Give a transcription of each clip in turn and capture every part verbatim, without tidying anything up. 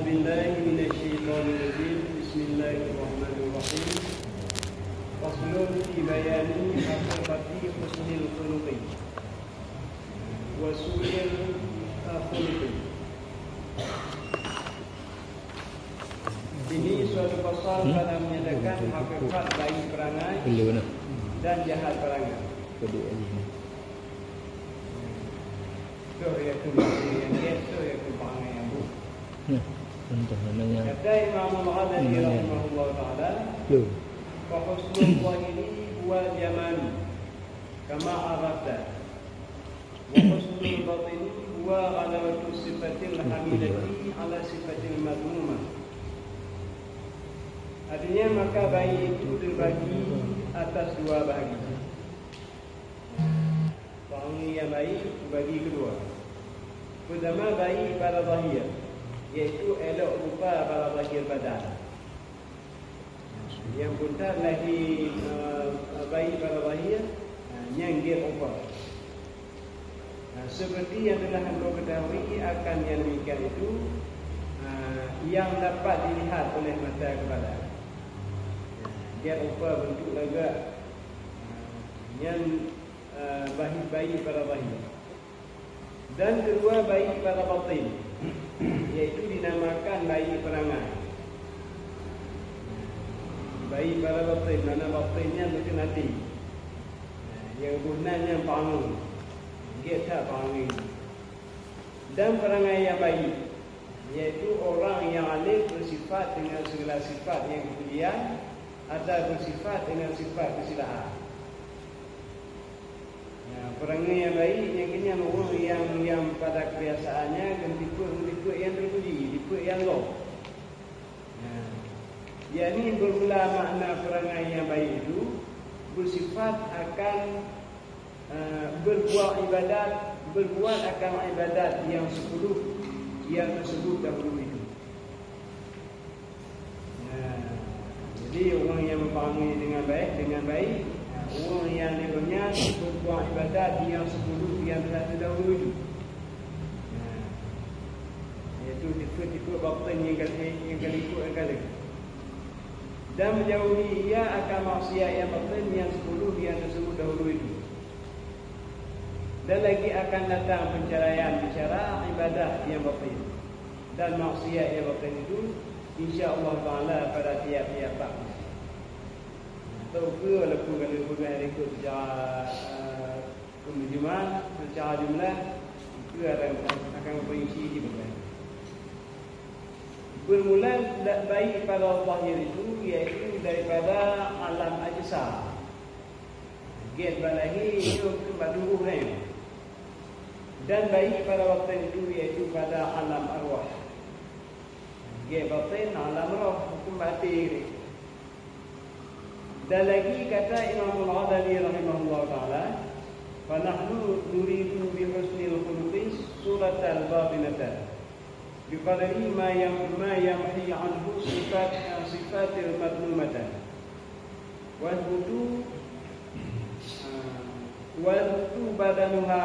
Bismillahirrahmanirrahim. Bismillahirrahmanirrahim. Faslun fi bayani haqiqati husnil khuluqi wa su'il khuluqi. Ini suatu pasal pada menyatakan hakikat baik perangai dan jahat perangai. Toh ya tu yang get, toh ya tu perangai yang buruk. Nah, contoh namanya. Kata Imam Al-Ghazali rahimahullah taala, "Fa husnul zahiri huwa jamali kama arafta, wa husnul batini huwa ghalabatu sifatil hamidati ala sifatil madhmumah." Artinya, maka baik itu terbagi atas dua bahagian. Perangai yang baik terbagi kedua. Pertama, baik pada zahir, iaitu elok rupa pada zahir badan. Yang puntat lahé, eh, baik pada zahir, eh, nyang gét rupa. Nah, seperti yang telah engkau ketahui akan yang demikian itu, eh, yang dapat dilihat oleh mata kepala. Gét rupa, bentuk lagak, eh, nyan, eh, baik, baik pada zahir. Dan kedua, baik pada batin, iaitu dinamakan baik perangai. Baik pada batin, makna batin nyan mungkin hati. Nyang guna nyan perangai. Gét that perangai. Dan perangai yang baik, iaitu orang yang alim bersifat dengan segala sifat yang kepujian atau bersifat dengan sifat kesilaan. Nah, perangai yang baik nyang keunan ureuëng yang, yang pada kebiasaannya kan tipe-tipe yang terpuji, tipe yang lom. Nah, yakni bermula makna perangai yang baik itu bersifat akan, eh, berbuat ibadat, berbuat akan ibadat yang sepuluh yang tersebut dahulu itu. Nah, jadi orang yang memahami dengan baik, dengan baik, nah, orang yang dia berbuat ibadat yang sepuluh yang telah terdahulu itu. Nah, iaitu tipe-tipe batin yang kali, yang kali ikut yang kali. Dan menjauhi ia akan maksiat yang batin yang sepuluh yang tersebut dahulu itu. Dan lagi akan datang pencahayaan bicara ibadah yang batin dan maksiat yang batin itu, insya Allah Taala, pada tiap-tiap bab. Atau ke walaupun kami peugah ikut secara, eh, penjumlah, secara jumlah, itu akan, akan berisi di belakang. Bermula da-, baik pada zahir itu, iaitu daripada alam ajsam. Gét bak lahé nyoe keu bak tuboh nyan. Dan baik pada batin itu, iaitu pada alam arwah. Gét batin alam roh, hukum batin. Dan lagi kata Imam Al-Ghazali rahimahullah taala, "Fa nahnu nuridu bi husnil khuluqi suratal batinata." Biqadri ma yam-, ma yamhi anhu sifat, sifatil madhmumata. Wa yathbutu, wa yathbutu badanuha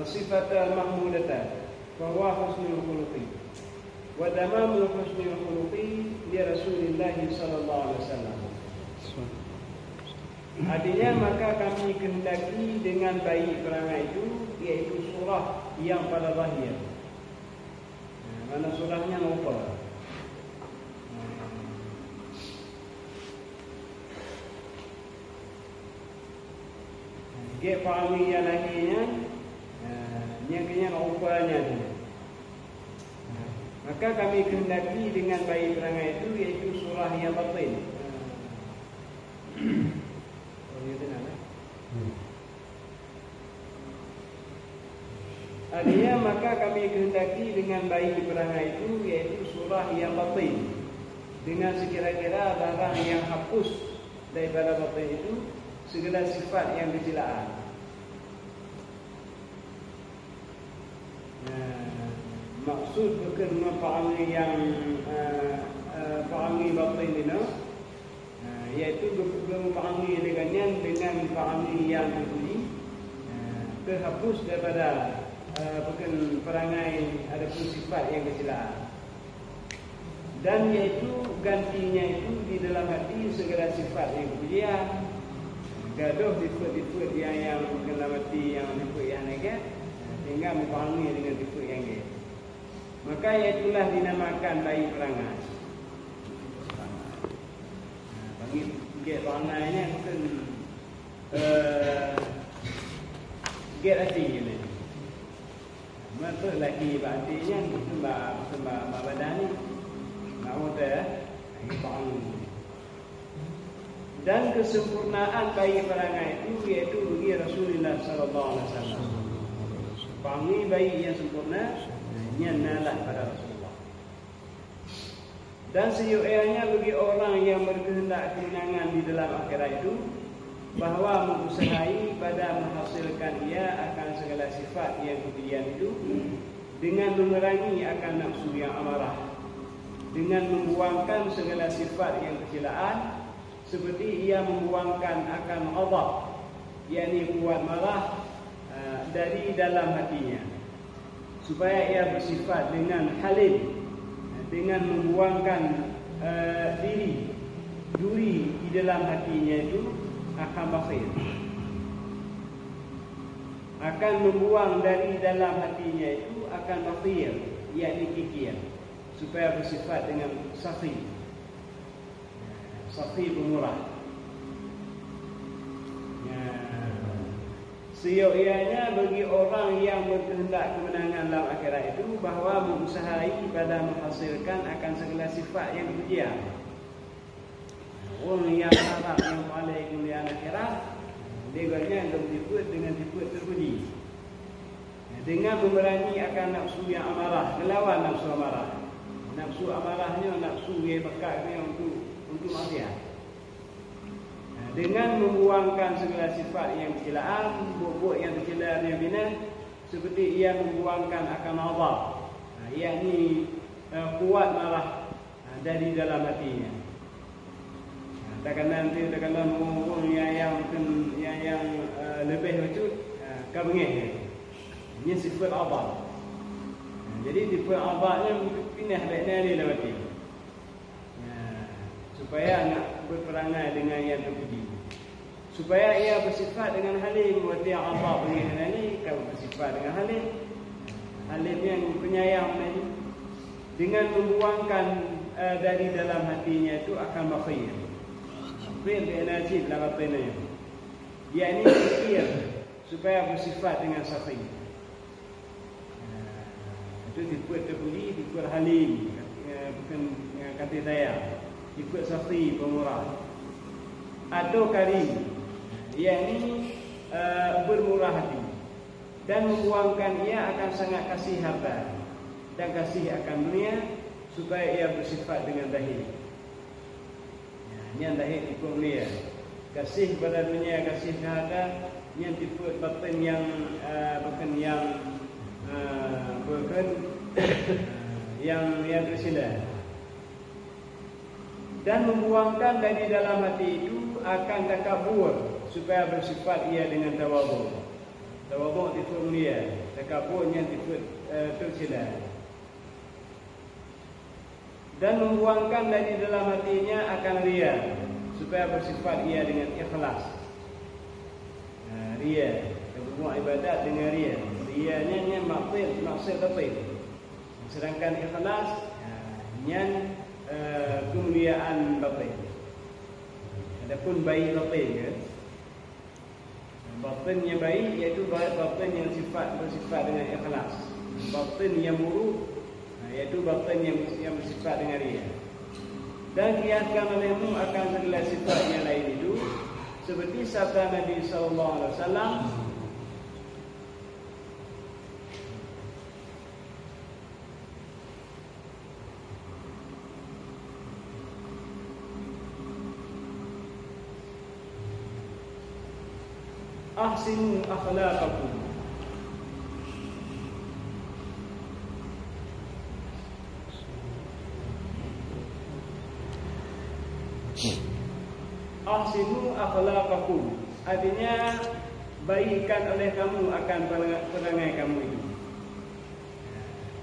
sifatal mahmudata, wa huwa husnul khuluqi. Wa tamamul husnul khuluqi li Rasulillahi sallallahu alaihi wasallam. Artinya, maka kami kehendaki dengan baik perangai itu, iaitu surah yang pada zahir. Nah, mana surahnya lupa. Nah, gét perangai yang lahé nyan, nah, nyang keunan rupanya tu. Nah, maka kami kehendaki dengan baik perangai itu, iaitu surah yang batin. Nah. Oh, ya, benar, eh? Hmm. Artinya, maka kami kehendaki dengan baik perangai itu, iaitu surah yang batin, dengan sekira-kira barang yang hapus daripada batin itu, segala sifat yang kecilaan. Nah, maksud bukan memahami yang, eh, eh, pahami batin ini, Nah, iaitu geu-, geupahami lé gobnyan dengan pahami nyang teuturi, nah, teuhapus daripada Eh, bukan perangai adapun sifat nyang keucilaan. Dan yaitu gantinya itu di dalam hati segala sifat nyang kepujian, gadôh sifat-sifat nyang, nyang bukan dalam hati nyang sifat nyang gét, sehingga meupanggil dengan sifat nyang gét. Maka yaitulah dinamakan baik perangai. Nah, panggil gét perangai ni bukan, eh, gét hati ni. Maka lagi bak hati nyan bukan bak, bukan bak, bak badan ni. Bak mata, eh, lagi perangai. Dan kesempurnaan baik perangai itu yaitu bagi Rasulullah sallallahu alaihi wasallam. Perangai baik yang sempurna, nyan nalah pada Rasulullah. Dan seyu'ayanya bagi orang yang berkehendak kemenangan di dalam akhirat itu, bahwa mengusahai pada menghasilkan ia akan segala sifat yang kepujian itu, dengan memerangi akan nafsu yang amarah, dengan membuangkan segala sifat yang keucilaan, seperti ia membuangkan akan ghadab, yakni kuat marah, eh, dari dalam hatinya, supaya ia bersifat dengan halim, eh, dengan membuangkan, eh, diri, duri di dalam hatinya itu akan bakhil. Akan membuang dari dalam hatinya itu akan bakhil, yakni kikir, supaya bersifat dengan sakhi. Sakhi pemurah. Ya. Seyok ianya bagi orang yang berkehendak kemenangan dalam akhirat itu, bahwa mengusahai pada menghasilkan akan segala sifat yang dipuji. Orang yang harap yang paling kemuliaan akhirat, dia gobnyan akan disebut dengan sifat terpuji. Dengan memerangi akan nafsu yang amarah, melawan nafsu amarah. Nafsu amarah nyoe nafsu yang pekat nyoe untuk, untuk maksiat. Dengan membuangkan segala sifat yang tercela, buet-buet yang tercela nyang binah, seperti ia membuangkan akan ghadab, yakni, eh, kuat marah, ha, dari dalam hatinya. Ha, takalon tu, takalon ureueng-ureueng nyang, nyang mungken nyang, nyang, eh, leubeh bacut, ha, ka beungéh. Nyan sifat ghadab. Ha, jadi sifat ghadab nyan pinah bak na lé lam até. Ha, supaya nak berperangai dengan nyang terpuji. Supaya ia bersifat dengan halim, watée Allah beri hana ni, ka bersifat dengan halim. Halim nyang penyayang tadi. Dengan membuangkan, eh, dari dalam hatinya itu akan bakhil. Bakhil bi energi dalam apa ini. Yakni kikir, supaya bersifat dengan sakhi. Itu sifat terpuji, sifat halim, eh, bukan, eh, kata saya. Sifat sakhi, pemurah. Atau karim, yakni, eh, bermurah hati. Dan membuangkan ia akan sangat kasih harta dan kasih akan dunia, supaya ia bersifat dengan zahir. Ya, nyan lahé tipe mulia. Gaséh pada dunia, gaséh keu harta, nyan tipe baten nyang, eh, baten nyang, eh, baten, eh, nyang, nyang teusila. Dan membuangkan dari dalam hati itu akan takabur, supaya bersifat ia dengan tawadhu. Tawadhu tipe mulia, takabur nyan tipe, eh, teusila. Dan membuangkan dari dalam hatinya akan ria, supaya bersifat ia dengan ikhlas. Nah, ria, kita berbuat ibadat dengan ria. Ria nyan, nyan maksud, maksud batin. Sedangkan ikhlas, nah, nyan, eh, kemuliaan batin. Adapun baik batin, kan? Batin nyang baik, iaitu ba-, batin nyang sifat, bersifat dengan ikhlas. Batin nyang buruk, ha, iaitu batin nyang, nyang bersifat dengan ria. Dan kiaskan olehmu akan segala sifat nyang lain itu, seperti sabda Nabi sallallahu alaihi wasallam, "Ahsinu akhlaqakum." "Ahsinu akhlaqakum." Artinya, baikkan oleh kamu akan perangai kamu itu.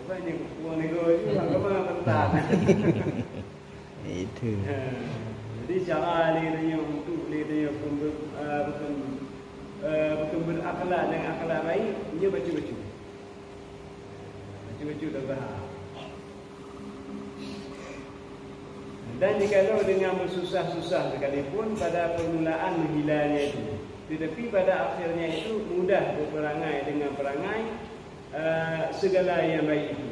Sebab ini kupuang nego juga, agama tentang. Itu. Ha. Jadi, cara lé tanyoe untuk lé tanyoe pembe-, eh, bukan, eh, bukan berakhlak dengan akhlak baik, nyoe baca-baca. Baca-baca dah faham. Dan jikalau dengan bersusah-susah sekalipun pada permulaan menghilanya itu, tetapi pada akhirnya itu mudah berperangai dengan perangai, eh, segala yang baik itu,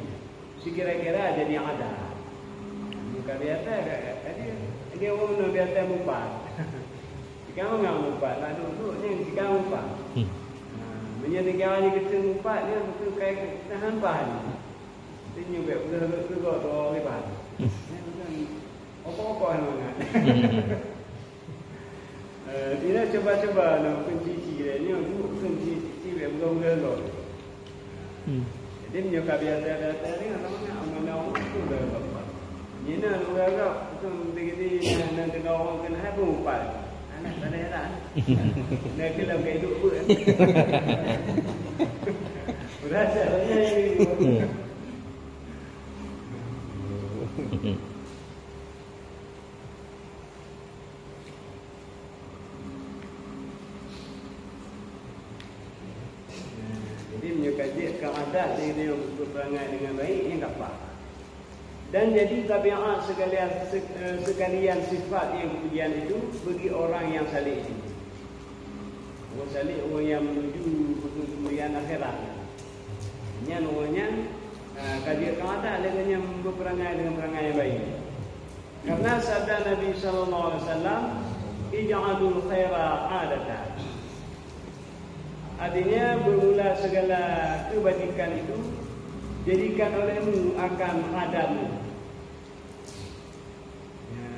sekira-kira jadi adat. Bukan biasa, kan? Jadi, jadi orang biasa mupat. Jika orang mupat, nak duduk-duduk ni jika mupat. Hmm. Ha, meunyoe negara ni keuteung mupat, dia betul kai tahan pah ni. Dia nyubek betul-betul dua ribu. Hmm. Ya, betul. Apa-apa yang mana. Hmm. Eh, dia cuba-cuba nak kunci-kunci dia ni, untuk kunci-kunci dia belum-belum. Hmm. Jadi, meunyoe ka biasa-biasa ni, orang nak amanah orang tu dah bapak. Ni na orang Arab, tu deungon nan tengah orang kena hai pun upat. Anak tak ada heran. Dah kelam ka hidup pun. Berasa rasanya ni. Hmm. Jadi, meunyoe ka jeuet keu adat, dia, dia berperangai dengan baik, nyan ka paih. Dan jadi tabiat sekalian, se-, eh, sekalian sifat yang kepujian itu bagi orang yang saleh itu. Orang saleh, orang yang menuju kemuliaan akhirat. Nyan orang nyan, eh, ka jeuet keu adat, lagèe nyan berperangai dengan perangai yang baik. Karena sabda Nabi sallallahu alaihi wasallam, "Ij'alul khaira adatan." Artinya, bermula segala kebajikan itu, jadikan olehmu akan adatmu. Ya.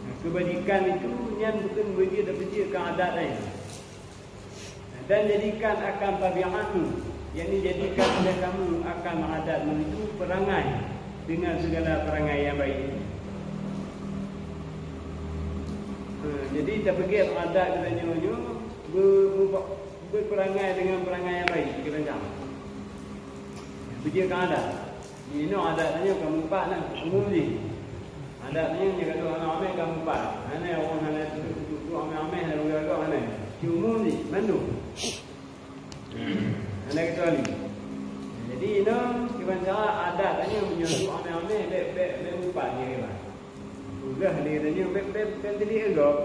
Nah, kebajikan itu nyan bukan beujeuet, beujeuet keu adat laén. Dan jadikan akan tabiatmu, yakni jadikan oleh kamu akan adatmu itu perangai dengan segala perangai yang baik. Ha, jadi, tapeugét adat geutanyoe nyoe be-, be-, berperangai dengan perangai yang baik, kita jangan. Beujeuet keu adat. Inoe adat tanyoe ka mupat nah, umum jih. Adat nyoe nyang ka duek amé-amé ka meupat. Hana ureueng hana duek amé-amé, hana ureueng hana. Cuma ni, mandum. Hana kecuali. Jadi, inoe kiban cara adat nyoe meunyoe duek amé-amé, bèk, bèk, bèk meupat nyoe kiban. Peugah lé tanyoe, bèk, bèk, bèk teuliek gob.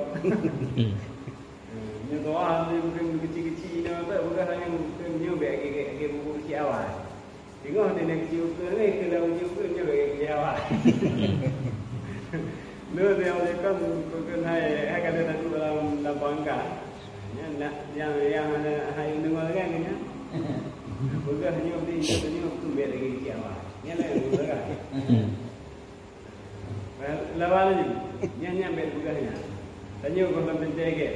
Nyoe doa ni mungkin kecil-kecil ni, apa, peugah nyoe mungkin nyoe bèk lagèe, lagèe bubu kecil awai. Teungoh ni nak kecil ukeue ni, keu lam kecil ukeue nyoe bèk lagèe kecil awai. Nyoe dia oleh kan, bukan hai, hai kata satu dalam, dalam bangka. Nyan nak, yang, yang ada hai deungoe kan ni, kan? Peugah nyoe, bèk nyoe, nyoe bèk lagèe kecil awai. Nyan lah yang peugah. Lawan laju. Nyan, nyan bèk peugah nyan. Tanyoe goh lam teuntèe gèt.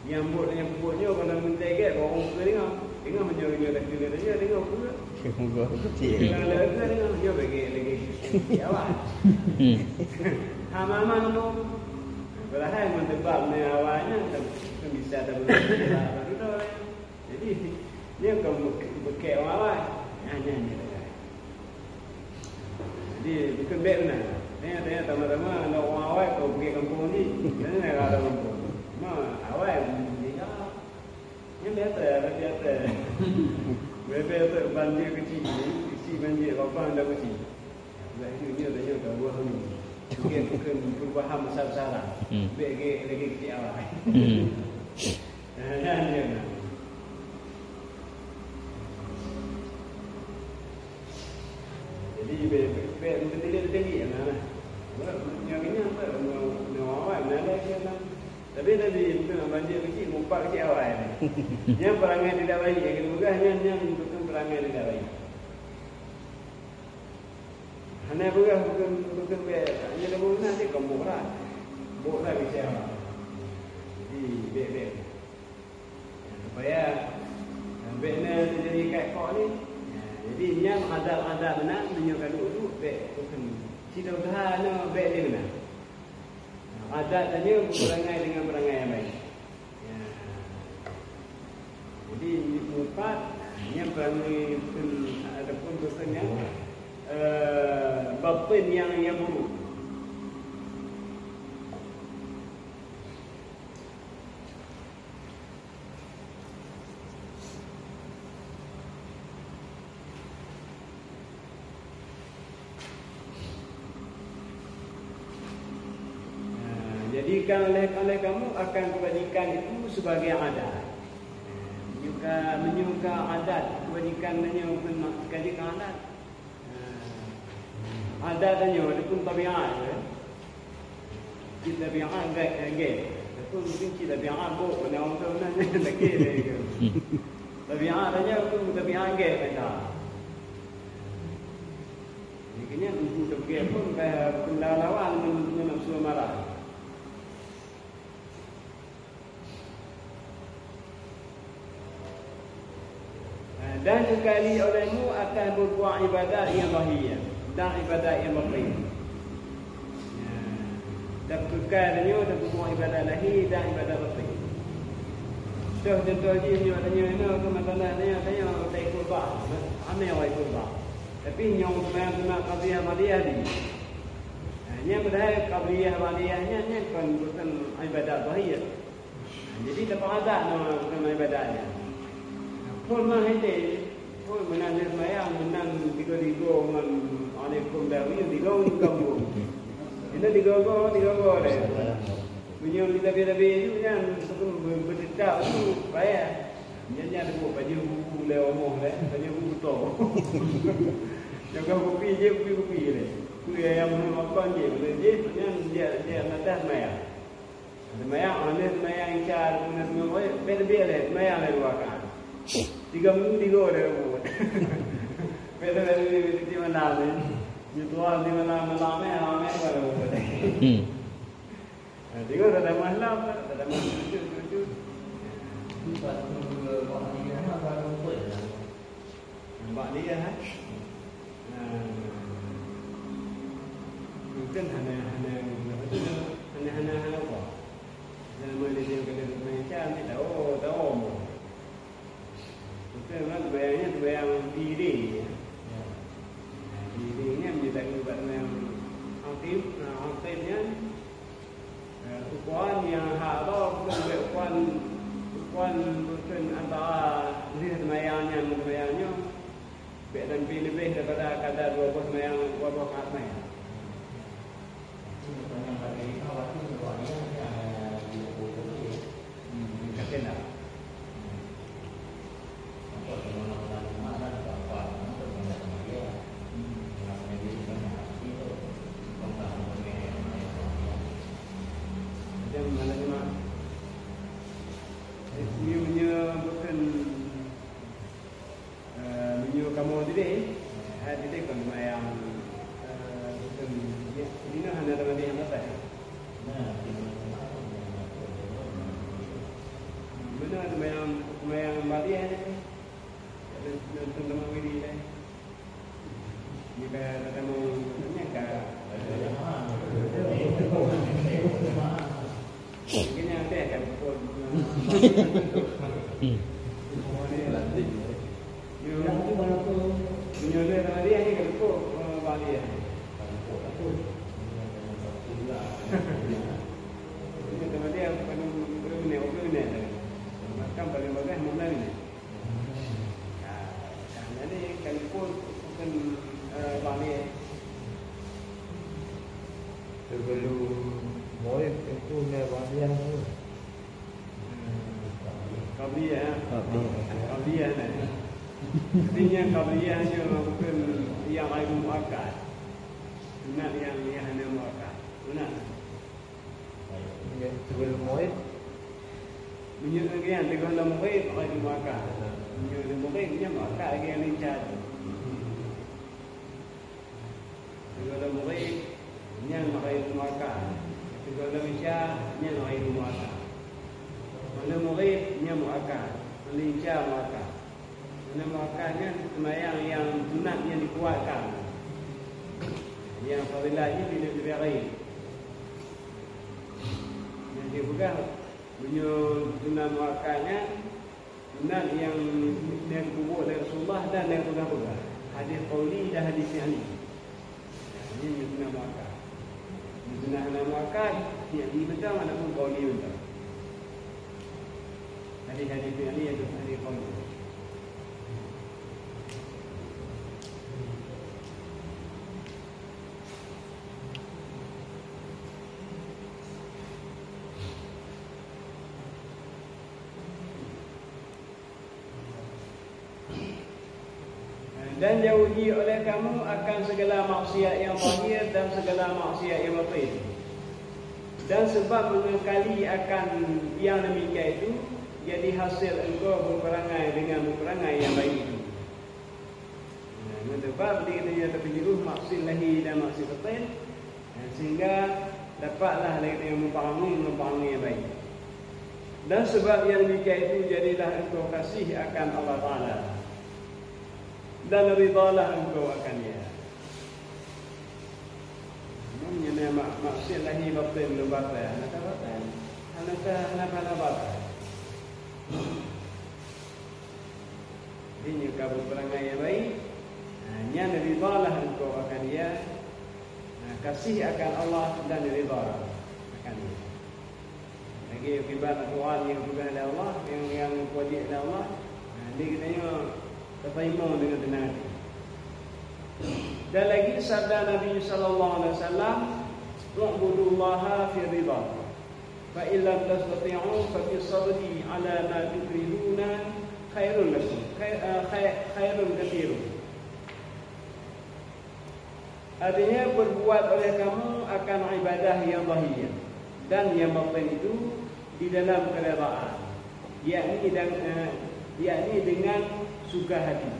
Nyang buet, nyang peubuet nyoe goh lam teuntèe gèt, goh ureueng keu deungoe. Deungoe meunyoe, nyoe dah keuneuk tanyoe, deungoe peue. Deungoe lagèe deungoe, nyoe bèk lagèe awai. Hmm. Hama-hama nyoe. Padahai meunteubab nyoe awai nyan, kan bisa dah beutôi. Jadi, nyoe kon beu-, beukèe awai. Nyan, nyan, nyan. Jadi, bukon bèk meunan. Tanya-tanya sama-sama, aneuk ureueng awai, keu beukèe gampông jih. Nyan, nyan, rasa gampông. Ma, awai, ya. Nyan biasa, biasa. Biasa, biasa, banjir kecil ni, isi banjir, lubang dah kecil. Laju nyoe tanyoe ka buah ni. Mungkin, mungkin perubahan besar-besaran. Hmm. Bèk lagèe, lagèe kecil awai. Hmm. Nah, nyan, nyan. Jadi, bèk, bèk, bèk beuteuliek-teuliek, nah, nah. Nyoe keunyan, nyoe, nyoe awai, nah, nah, nah. Tapi, tapi, bukan banjir kecil, meupat kecil awai. Nyan perangai tidak baik, nyang geupeugah nyan, nyan bukan perangai tidak baik. Hana peugah bukon, bukon bèk. Nyoe leumo na cit kon boh rot. Boh rot bicara. Jadi, bèk-bèk. Supaya, bèk na teujadi kayak kok ni. Jadi, nyan adat-adat meunan, meunyoe ka duek-duek, bèk bukon. Cit useuha nyoe bèk lé meunan. Adat tanyoe beuperangai dengan perangai yang baik. Ya. Jadi, meupat, nyan perangai pun, ataupun pesan yang, eh, batin yang, yang buruk. Nah, jadikan oleh, oleh kamu akan kebajikan itu sebagai adat. Meunyoe ka, meunyoe ka adat, kebajikan meunyoe pun mak-, ka jeuet keu adat. Nah, adat tanyoe, ataupun tabiat, ya. Cit tabiat gèt, gèt. Ataupun mungkin cit tabiat bok, pada orang tu, nah, lagi dia ke. Hmm. Tabiat tanyoe tu tabiat gèt, kata. Jadi, keunya untuk tabiat pun, kaya, pun lawan-lawan ngon, ngon nafsu amarah. Dan kali olehmu akan berbuat ibadat yang lahir dan ibadat yang batin. Ya. Dan kekal tanyoe dan berbuat ibadat lahir dan ibadat batin. Contoh, contoh jih, meunyoe tanyoe inoe keu masalah tanyoe, tanyoe utai kurban. Ramé awai kurban. Tapi nyang seumayang sunat qabliyah ba'diyah di. Nah, nyan padahai qabliyah ba'diyah nyan, nyan kon bukan ibadat zahir. Nah, jadi tapahadak nama, nama ibadat nyan. Phôn mah hete, phôn meunan lheueh seumayang, meunan tiga-tiga ngon alaikum dawi, tiga ngon kampung. Ini tiga-tiga, tiga-tiga deh. Meunyoe di tabi-tabi tu nyan, sukun be-, beuteutak tu payah. Nyan, nyan teupeu pajoh buku lé omoh lé, pajoh buku to. Jaga kupi je, kupi-kupi lé. Kupi ayam makan je, boleh je, nyan dia, dia nadah seumayang. Seumayang, hana seumayang isya, hana seumayang, bèk, bèk lé, seumayang lé dua rakaat. Tiga minggu, tiga lé rukuk. Bèk lé, bèk lé, bèk lé, malam ni. Nyoe tuan di malam, malam ni, malam ni, malam ni. Hmm. Ha, tengok dah tamah lam, dah tamah sujud, sujud. Nampak dia, ha? Ha. Mungkin hana, hana, apa tu, hana, hana, hana apa. Nama dia, dia kena main macam ni, tahu, tahu. Betul kan? Sembahyang nyan sembahyang diri. Ya. Diri nyan meunyoe tak ubat sembahyang aktif, nah, Wabah mayang, wabah kat mayang. Meunyoe, meunyoe bukan Eh, meunyoe kamoe tadi, eh, hai tadi kon mayang, eh, bukan, ya, ini nah hana ada nyang atas. Mana mayang, mayang bali, eh? Ada nonton sama wiri, eh? Jika ada mau tanya, Jadi, kalipun bukan, eh, bangé. Sebelum moe tentu na bangé tu. Qabliyah, eh? Qabliyah. Qabliyah, eh? Artinya qabliyah hanya bukan yang lain muakkad. Sunat yang, yang hanya muakkad. Sunat. Sebelum moe. Meunyoe lagèe nyan, teungoh lom moe, maka muakkad. Meunyoe lom moe, nyan maka lagèe nyang lincah. Teungoh lom moe, nyan maka maka. Teungoh lom isya, nyan maka maka. Lom moe, nyan muakkad. Lincah muakkad. Karena muakkad nyan seumayang nyang sunat nyang dikuatkan. Nyang fadilah jih bila-bila laén. Nyang dipeugah, meunyoe sunat muakkad nyan, sunat nyang, nyang geubuet lé Rasulullah dan nyang peugah-peugah. Hadis qauli dan hadis fi'li. Ini sunat muakkad. Sunat hana muakkad, fi'li mantong ataupun qauli mantong. Hadis-hadis fi'li ataupun hadis qauli. Dan jauhi oleh kamu akan segala maksiat yang zahir dan segala maksiat yang batin. Dan sebab mengekali akan yang demikian itu, jadi hasil engkau berperangai dengan berperangai yang baik itu. Nah, ngon sebab di dunia terpeujeuruh maksiat lahé dan maksiat batin, sehingga dapatlah lé geutanyoe meupahangi, meupahangi nyang baik. Dan sebab nyang demikian itu, jadilah engkau kasih akan Allah Taala, dan ridhalah engkau akan Dia. Meunyoe mak-, maksiat lahé batin lôn batai, hana ka batai, hana ka, hana ka hana batai. Jadi, nyoe ka beuperangai nyang baik, ha, nyan ridhalah engkau akan Dia, ha, kasih akan Allah dan ridha akan Dia. Lagèe akibat aturan nyang geupeugah lé Allah, nyang, nyang geupeujeuet lé Allah, ha, di geutanyoe teurimong deungon teunang até. Dan lagi sabda Nabi sallallahu alaihi wasallam, "U'budullaha fi ridha." Fa in lam tastati'u fa fi sabri ala ma tukrihuna khairun lakum. Khai-, eh, khai-, khairun katsirun. Artinya, berbuat oleh kamu akan ibadah yang zahir dan yang batin itu di dalam keredaan, yakni deng-, eh, yakni dengan suka hati.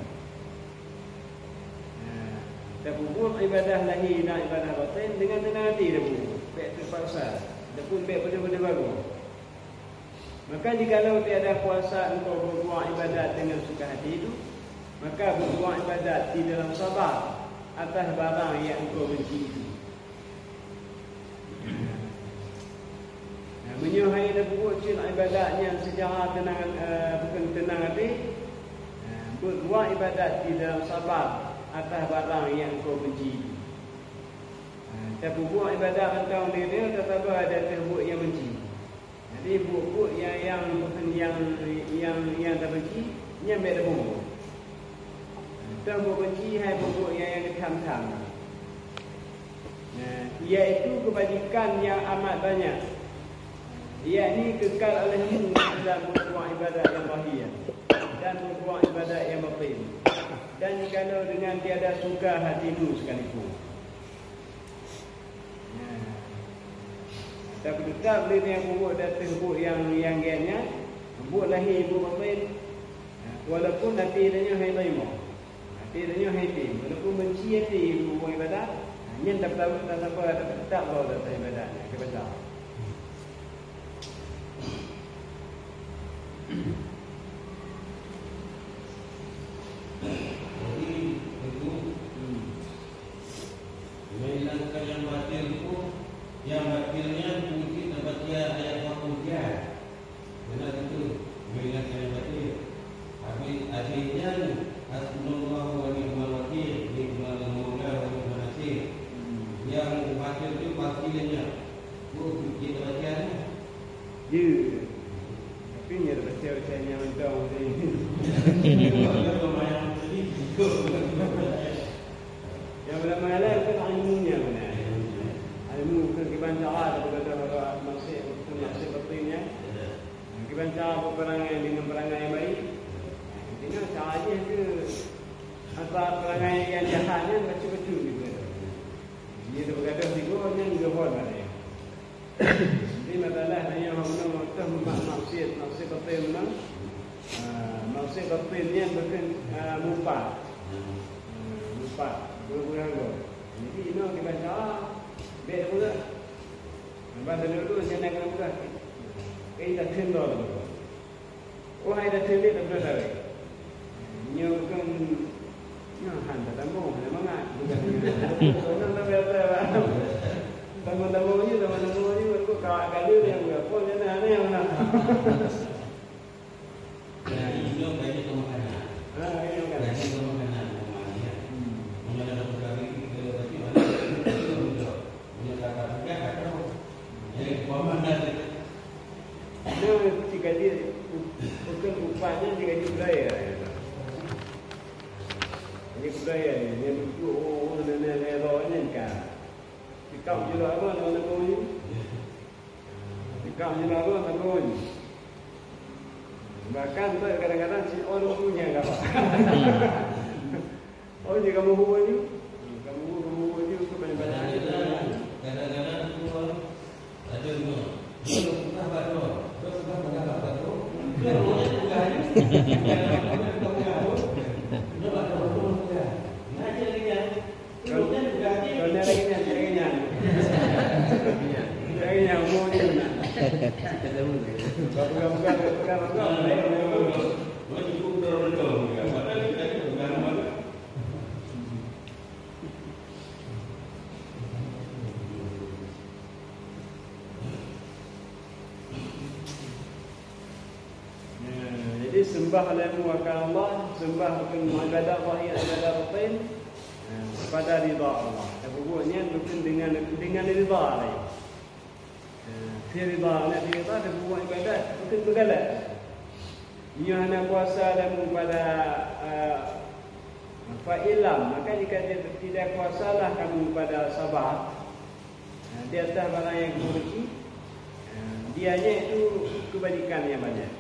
Nah, tapeubuet ibadah lahé dan ibadah batin deungon teunang até tapeubuet, bèk teupaksa, ataupun bèk beudôh-beudôh bagoe. Maka jikalau tiada kuasa engkau berbuat ibadat dengan suka hati itu, maka berbuat ibadat di dalam sabar atas barang yang engkau benci itu. Nah, meunyoe hai tapeubuet cit ibadat nyan seucara teunang, eh, bukon teunang até, nah, beuet buet ibadat di dalam sabar atas barang nyang engkau benci. Nah, tapeubuet ibadat mantong lé nyoe tasaba dan tapeubuet nyang benci. Jadi, buet-buet nyang, nyang bukon nyang, nyang, nyang tabenci, nyan bèk tapeubuet. Lôn beubenci hai buet-buet nyang, nyang geutham-tham. Nah, yaitu keubajikan nyang amat banyak, yakni kekal olehmu dalam buet-buet ibadat nyang zahir dan buet-buet ibadat nyang batin, dan jikalau dengan tiada suka hatimu sekalipun. Nah, tapi teutap lé nyang buet ateueh buet nyang, nyang gét nyan, buet lahé, buet batin. Nah, walaupun até tanyoe hai teurimong, até tanyoe hai tem, walaupun beunci até buet ibadat, nah, nyan teutap, teutap, teutap, teutap lom ibadat nyan keu basa. Jadi, itu, hmm. Menghilangkan yang batil pun, yang batilnya mungkin dapat dia ayat waktu dia. Benar itu, menghilangkan yang batil. Habis, habisnya, hasbunallahu wa ni'mal wakil, ni'mal maula wa ni'mal nasir. Yang batil itu pastinya. Oh, kita baca ni. Ya. Tapi nyan baca-baca nyang mantong tadi. Nyang ulama laén kan ilmu nyan beuna. Ilmu keu kiban cara tapeugah maksiat, maksiat batin nyan. Kiban cara beuperangai deungon perangai nyang baik. Intinya cara jih keu asa perangai nyang jahat nyan bacut-bacut gitu. Dia dah bergaduh tiga nyan geuhon ada. Jadi masalah nanya orang menang, orang tu mak-, maksiat, maksiat batin menang. Ah, maksiat batin nyan bukan, ah, mupat. Ah, mupat, gurau-gurau. Jadi inoe kiban cara, bèk dah peugah. Nampak dulu tu macam nak kena peugah. Kain dah tendor tu. Oh, hai dah teubiet dah beutôi. Nyoe kan, nyoe han tatamong, hana mangat. Bukan nyoe. Orang tak biasa, Pak. Tamong-tamong je, tamong-tamong je, baru kawak kali ni, yang berapa, jangan aneh, mana. Jadi, nyoe gaji kemakanan. Ha, gaji kemakanan. Gaji kemakanan, kemakanan, ya. Hmm. Mengenai satu kali, kita, tapi mana, kita, kita, Nyoe ka, ka peugah ka troh. Jadi, umpama na, nyoe sigaji, bukan upah nyan sigaji budaya, ya. Jadi budaya ni, nyan duduk, oh, oh, nenek, nenek, roh nyan ka. Sikap jula apa, nama, nama ni? Sikap jula apa, nama ni? Bahkan tu kadang-kadang si orang punya ka. Oh, jika kamu hubung ni, kamu hubung, kamu hubung ni, tu banyak-banyak. Kadang-kadang, kadang-kadang tu, ada dua. Dia bukan bak dua. Dia bukan bak dua. Dia bukan bak dua. Dia bukan bak dua. Dia bukan bak dua. Nah, dia lagi yang, kalau dia bukan lagi, dia lagi yang. Dia lagi yang, umur dia nak. Kita tahu. Bukan, bukan, bukan, bukan, bukan. Dia cukup betul-betul. Padahal kita cukup dalam. Ya, jadi sembah lé mu akan Allah, sembah bukan ibadat zahir, ibadat batin. Ya, pada ridha Allah. Tapi buat nyan bukan dengan, dengan ridha lain. Eh, fi ridha, nak fi ridha, dia buat ibadat, bukan bergalak. Nyoe hana kuasa kamu pada, eh, fa illam, maka jika dia tidak kuasalah kamu pada sabar, eh, di atas barang yang kamu benci, eh, dianya itu kebajikan yang banyak.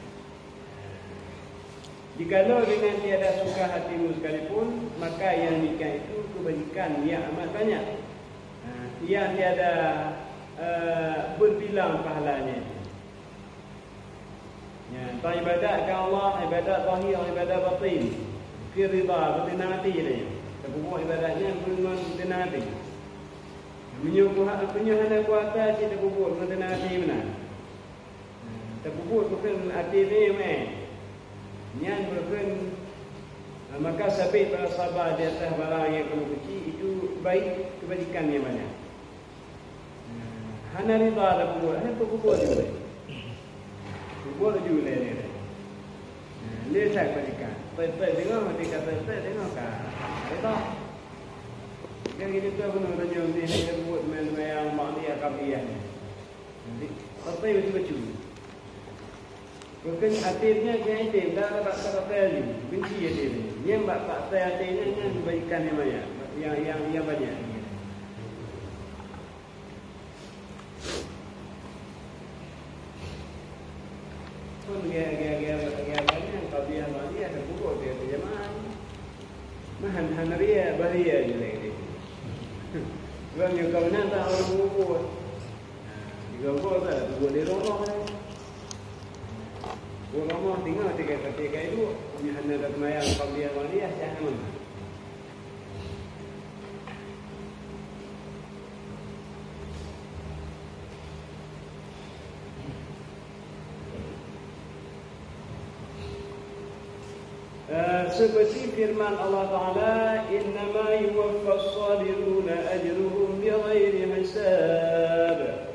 Jikalau dengan tiada suka hatimu sekalipun, maka yang demikian itu kebajikan yang amat banyak, ha, yang tiada, eh, berbilang pahalanya itu. Ya, entah ibadat ke Allah, ibadat zahir, ibadat batin. Fi ridha, bertenang hati dia. Terpeubuet ibadat nyan ngon bertenang hati. Meunyoe kuha-, meunyoe hana kuasa cit terpeubuet bertenang hati meunan. Nah, tapeubuet bukon até mé, mé. Nyan bukon, maka sabé bak sabar di atas barang nyang kamoe benci, itu baik keubajikan nyang banyak. Nah, hana ridha tapeubuet, hana tapeubuet ju lé. Peubuet ju lé, lé, lé. Nah, lé that keubajikan. Peuet-peuet deungoe, até ka peuet-peuet deungoe ka ridha. Kan kita tahu benar saja ni, hanya buat main-main, ba'diyah, qabliyah ni. Jadi, tapi betul-betul. Bukan até nyan, dia até, dah, dah, dah, dah, dah, benci até nyan. Nyan bak, bak até-até nyan, nyan bak ikan nyang banyak, nyang, nyang, nyang banyak. Pun gaya, gaya, gaya, gaya banyak, qabliyah, ba'diyah, ada pokok dia, dia jamaah. Nah, han, han ria, bahaya je lagi dia. Orang yang kau nak tak orang pokok. Nah, tiga pokok tak, pokok dia roh-roh lah. Pokok roh-roh tinggal tiga kali, tiga kali dua. Punya hana dah semayang, qabliyah, ba'diyah, jangan. Eh, seperti firman Allah Ta'ala, "Innama yuwaffas sabiruna ajruhum bighairi hisab."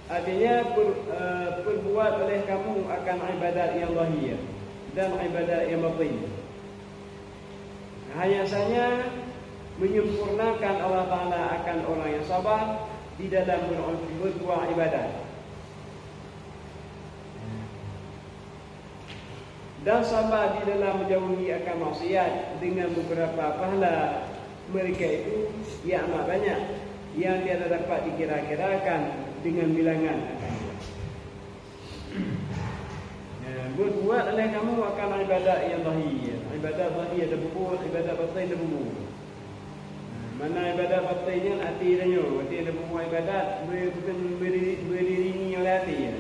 Artinya, per-, eh, perbuat oleh kamu akan ibadat yang zahir dan ibadat yang batin. Hanya saja menyempurnakan Allah Ta'ala akan orang yang sabar di dalam ber-, berbuat ibadat. Dan sabar di dalam menjauhi akan maksiat dengan beberapa pahala mereka itu yang amat banyak, yang tiada dapat dikira-kirakan dengan bilangan akan. Ya, berbuat oleh kamu akan ibadat yang zahir. Ibadat zahir ada buku, ibadat batin ada buku. Mana ibadat batin nyan até tanyoe, até ada buku ibadat, ber-, bukan berdiri, berdiri ni oleh até.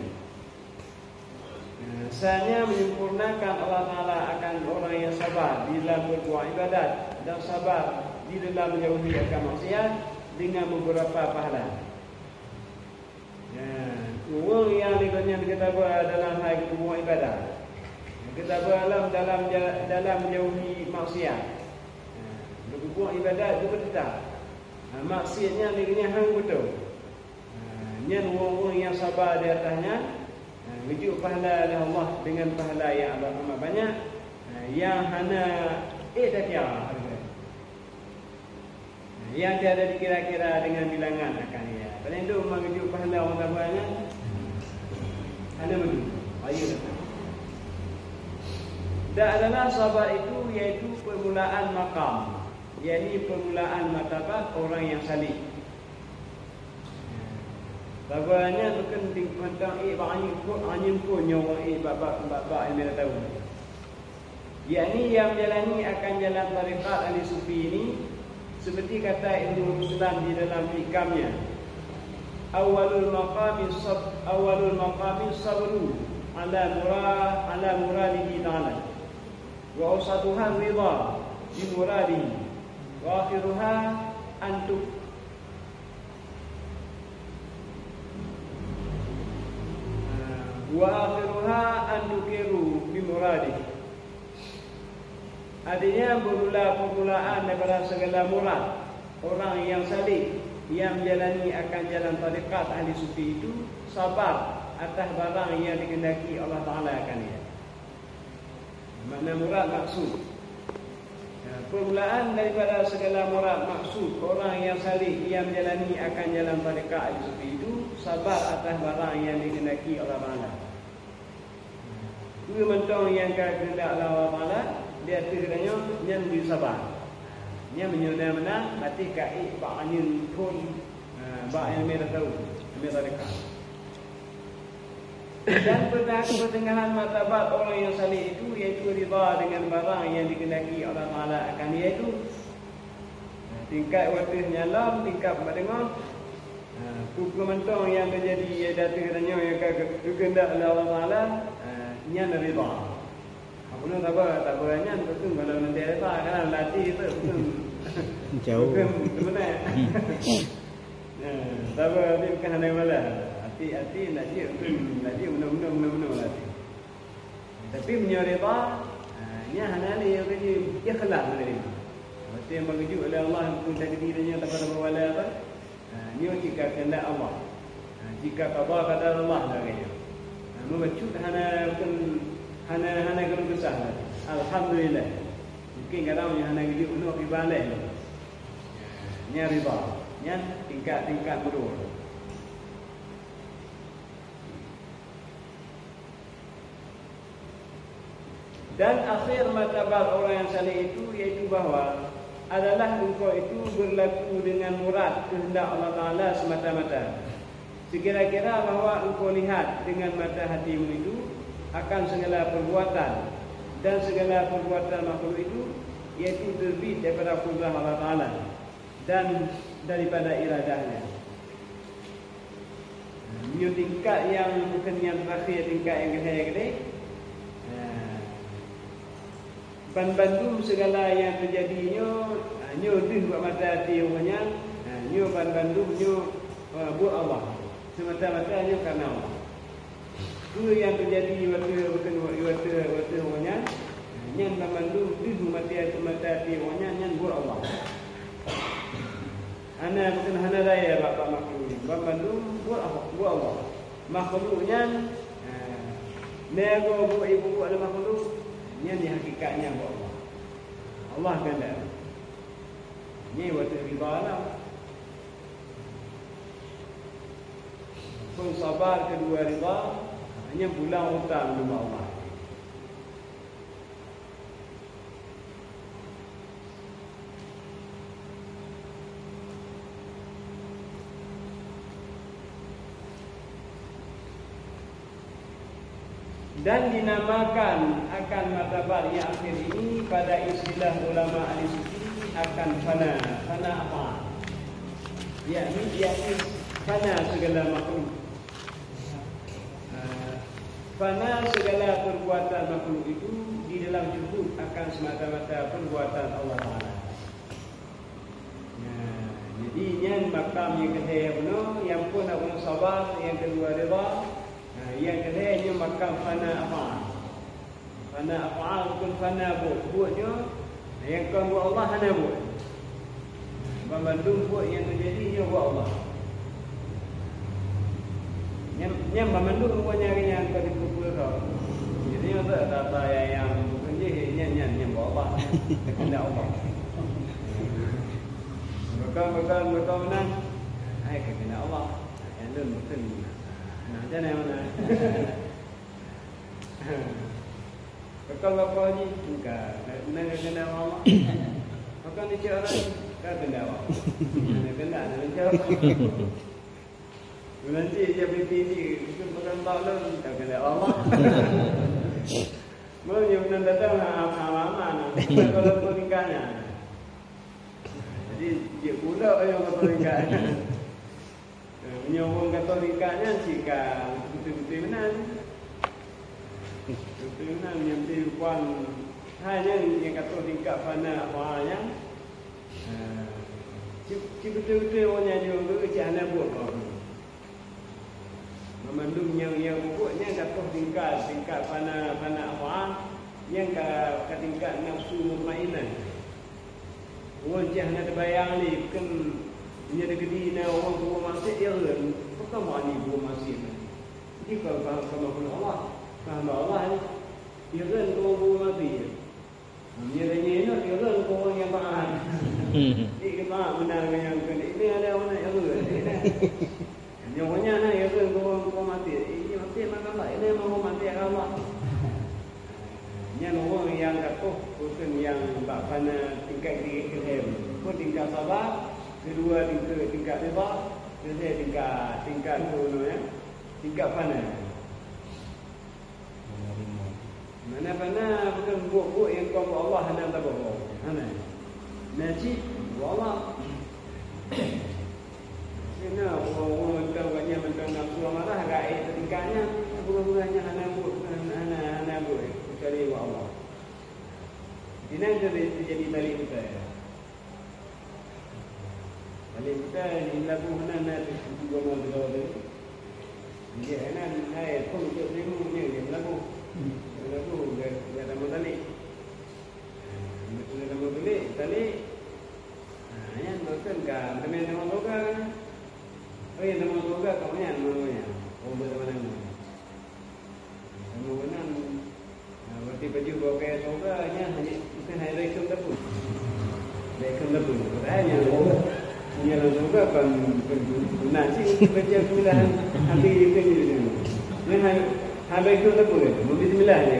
Nah, saja menyempurnakan Allah Ta'ala akan orang yang sabar di dalam berbuat ibadat dan sabar di dalam menjauhi akan maksiat dengan beberapa pahala. Nah, ureuëng yang lagée nyan geutabah dalam hai berbuat ibadat, geutabah dalam, dalam ja-, dalam menjauhi maksiat. Nah, berbuat ibadat juga tetap. Nah, maksiat nyan lagée nyan hang beutôi. Ha, nyan ureuëng-ureuëng nyang saba di ateueh nyan, ha, geujok pahala lé Allah deungon pahala nyang amat banyak, ha, nyang hana ék teuka hareuga. Ha, nyang tiada dikira-kira deungon bilangan akan ia. Paléng dum ma geujok pahala ureuëng saba nyan, hana meudu. Ayo datang. Dan adalah sabar itu, yaitu permulaan makam, yakni permulaan martabat orang yang saleh. Sabar nyan bukon mantong ék bak anyeueng phon, anyeueng phon nyoe ék bak, bak, bak, bak ilmu tahu. Yakni yang menjalani akan jalan tarekat ahli sufi ini, seperti kata Ibnu Ruslan di dalam hikamnya, "Awwalul maqami sab-, awwalul maqami sabru ala mura-, ala muradihi ta'ala. Wa awsatuha ridha bi muradihi. Wa akhiruha an tu-, wa akhiruha an tukiru bi muradi." Artinya, bermula permulaan daripada segala murad orang yang saleh, yang menjalani akan jalan tarekat ahli sufi itu, sabar atas barang yang dikehendaki Allah Ta'ala akan ia. Makna murad maksud. Ya, permulaan daripada segala murad maksud orang yang saleh yang menjalani akan jalan tarekat ahli sufi itu sabar atas barang yang dikehendaki Allah Ta'ala. Peue mantong nyang ka geukeundak lé Allah Ta'ala di ateueh geutanyoe nyan bri sabar. Nyan meunyoe na meunan, maté ka ék bak anyeueng phon, ha, bak nyang mita tahu, nyang mita dekat. Dan peutengahan martabat orang yang saleh itu, yaitu ridha dengan barang yang dikehendaki Allah Ta'ala akan ia itu. Tingkat watèe nyan lom, tingkat bak teungoh. Ha, peue-peue mantong nyang teujadi di ateueh geutanyoe nyang ka geukeundak lé Allah Ta'ala, ha, nyan ridha. Abunoe sabar, sabar nyan beutôi kalau nanti rasa kan latih tu beutôi. Jauh. Beutôi teumeunak. Nah, sabar tapi bukan hana malah. Hati-hati nak jeuet beutôi, nak jeuet meunoe-meunoe, meunoe-meunoe latih. Tapi meunyoe ridha, ha, nyan hana lé ikhlas meuneurimong. Watèe meugeujok lé Allah pun takdir nyan tak ada wala apa. Ha, nyoe jika kehendak Allah. Ha, jika qada qadar Allah lagèe nyoe. Ha, meubacut hana, hana, hana keuluh kesah. Alhamdulillah. Mungkin kadang nyoe hana geujok nyoe dibaleh. Nyan ridha. Nyan tingkat-tingkat meudua. Dan akhir martabat orang yang saleh itu, yaitu bahwa adalah engkau itu berlaku dengan murad kehendak Allah Taala semata-mata. Sekira-kira bahwa engkau lihat dengan mata hatimu itu akan segala perbuatan, dan segala perbuatan makhluk itu, yaitu terbit daripada kudrat Allah Taala dan daripada iradahnya. Nyoe tingkat nyang bukan nyang terakhir, tingkat nyang keuhai keudeh. Nah, banbandum segala nyang teujadi nyoe, nah, nyoe deuh bak mata até awaknyan, nah, nyoe banbandum nyoe, eh, buet Allah. Semata-mata nyoe karena Allah. Peue nyang teujadi watèe, watèe, watèe, watèe awaknyan, nah, nyan banbandum deuh mata, mata até awaknyan, nyan buet Allah. Hana, bukan hana daya bak, bak makhluk nyan. Banbandum buet Allah, buet Allah. Makhluk nyan, ha, neugo buet ibu buet lé makhluk, nyan di hakikat nyan buet Allah. Allah kehendak. Nyan watèe ridha lah. Pun sabar, kedua ridha, nyan pulang utang nibak Allah. Dan dinamakan akan martabat yang akhir ini pada istilah ulama ahli sufi akan fana, fana apa? Yakni, yakni fana segala makhluk. Ah, fana segala perbuatan makhluk itu di dalam syuhud akan semata-mata perbuatan Allah Taala. Nah, jadi nyan makam nyang keuhai bunoe, nyang phôn bunoe sabar, nyang keudua ridha, nah, nyang keuhai nyoe makam fana af'al. Fana af'al, bukon fana buet. Buet nyoe, nyang kon buet Allah hana buet. Banmandum buet nyang teujadi nyoe buet Allah. Nyan, nyan banmandum buet nyang, nyang ka dipeubuet droe. Jadi, nyoe tak, tak, tak, nyang, nyang bukon jih, nyan, nyan, nyan buet Allah. Keuheundak Allah. Bukon, bukon, bukon meunan. Hai, keuheundak Allah. Nyan lôn bukon. Nah, jangan mana. Pakon lapor jih, ka, na, na keuheundak Allah. Pakon dicek orang, ka keuheundak Allah. Na keuheundak, na keuheundak. Bulan cik je pipi ni, itu bukan tak lon, ka keuheundak Allah. Meunyoe bulan datang, ha, ha, ha, ha, ha. Kalau pun nikahnya. Jadi, dia pula yang kata nikahnya. Eh, meunyoe ureueng ka toh tingkat nyan cit ka beutôi-beutôi meunan. Beutôi meunan, nyang teuh puan hai nyan nyang ka toh tingkat fana, fana nyan. Eh, cit, cit beutôi-beutôi ureueng nyan jeuet keu cit hana buet lom. Banmandum nyang, nyang buet nyan ka toh tingkat, tingkat fana, fana, fana, nyang ka, ka tingkat nafsu mutmainnah. Ureueng cit hana teubayang lé, bukon meunyoe teukeudi na ureueng peubuet maksiet, ya kan? Pakon bani peubuet maksiet nyan? Jadi, kon paham, kon makhluk Allah. Paham bak Allah, ya kan? Kon peubuet maksiet. Meunyoe tanyoe ingat, ya kan? Kon ureueng nyang taat. Hmm. Jadi, taat meunan ngon nyang keuneuk. Ini ada ureueng nyang ya kan? Nyoe nyan na, ya kan? Kon ureueng peubuet maksiet. Ini maksiet maka Allah. Ini mau maksiet Allah. Nyan ureueng nyang ka toh, ureueng nyang bak fana tingkat keu lhèe. Peue tingkat sabar, keudua tingkat, tingkat ridha, keulhèe tingkat, tingkat keu nyoe, tingkat fana. Mana fana, bukon buet-buet nyang kon Allah hana taboh. Hana. Na cit, Allah. Keunan ureueng-ureueng mantong gobnyan mantong nafsu amarah, gaéh teutingkat nyan, bunoe-bunoe nyan hana buet, hana, hana, hana buet, keucuali bak Allah. Di nan teujadi tali utai. Tali utai di labuh nan na tujoh bumoe teuh. Di nan hai phôn cok teurimong nyan di labuh. Labuh ga, ga tamong tali. Ga tamong tali, tali. Ha, nyan bukon ka teumé tamong syeuruga. Oh, nyang tamong syeuruga ka nyan, namanya. Oh, bukan nama-nama. Sama beunang. Ha, berarti baju bau kaya syeuruga nyan hanya bukon hai bak ikheun teupeu. Bak ikheun teupeu. Padahai nyan syeuruga, nyan syeuruga kon, kon guna cit baca bismillah. Hati ikheun je. Nyan hai, hai bak ikheun teupeu. Bismillah je.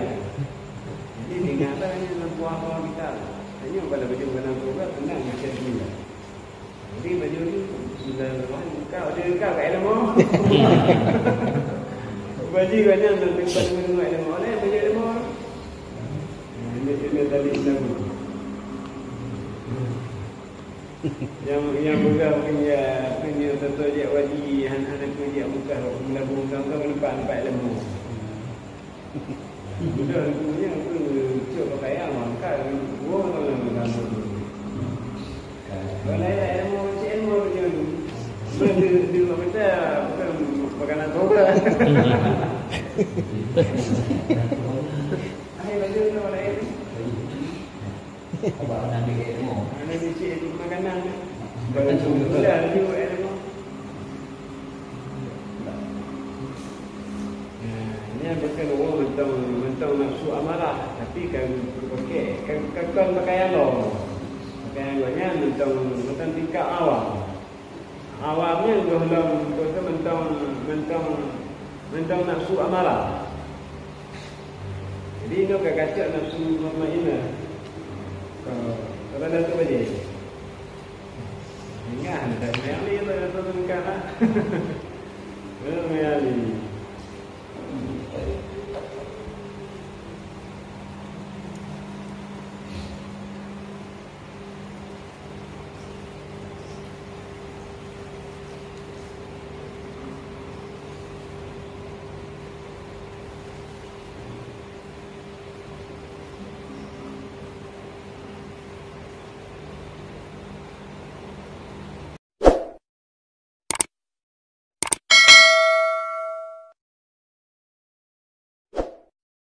Jadi, Nyata nyoe lam puasa kita. Nyoe kalau baju keunan program tenang macam tu. Jadi baju ni, Bismillahirrahmanirrahim. Kau ada kau kat ilmu. Baju banyak nak tempat ilmu, ilmu. Mana baju ilmu? Ini, ini tadi ilmu. Yang, yang peugah punya, punya tuan-tuan jak haji, han-, han aku jak Mekah, aku melabung kau, kau nampak, nampak ilmu. Udah aku punya, aku cok pakaian, mangkat, gua malam dalam tu. Kalau ilmu, cik ilmu punya tu. Di, di rumah kita, bukan makanan saudara. Hai, baju tu, mana ni? Awak nak ambil ilmu. Mana ni cik makanan? Baru tu, dah, laju ilmu. Nah, ini bukan orang mentong, mentong nafsu amarah, tapi kan pakai, kan, kan, kan pakaian lo. Pakaian lo nyan mentong, mentong tingkat awam. Awam nyan gohlom, gohlom mentong, mentong, mentong nafsu amarah. Jadi, nyoe ka kacok nafsu mutmainnah. Ka, ka dah tu aja. Ingat, dah meuli, dah tu tengah lah. Meuli.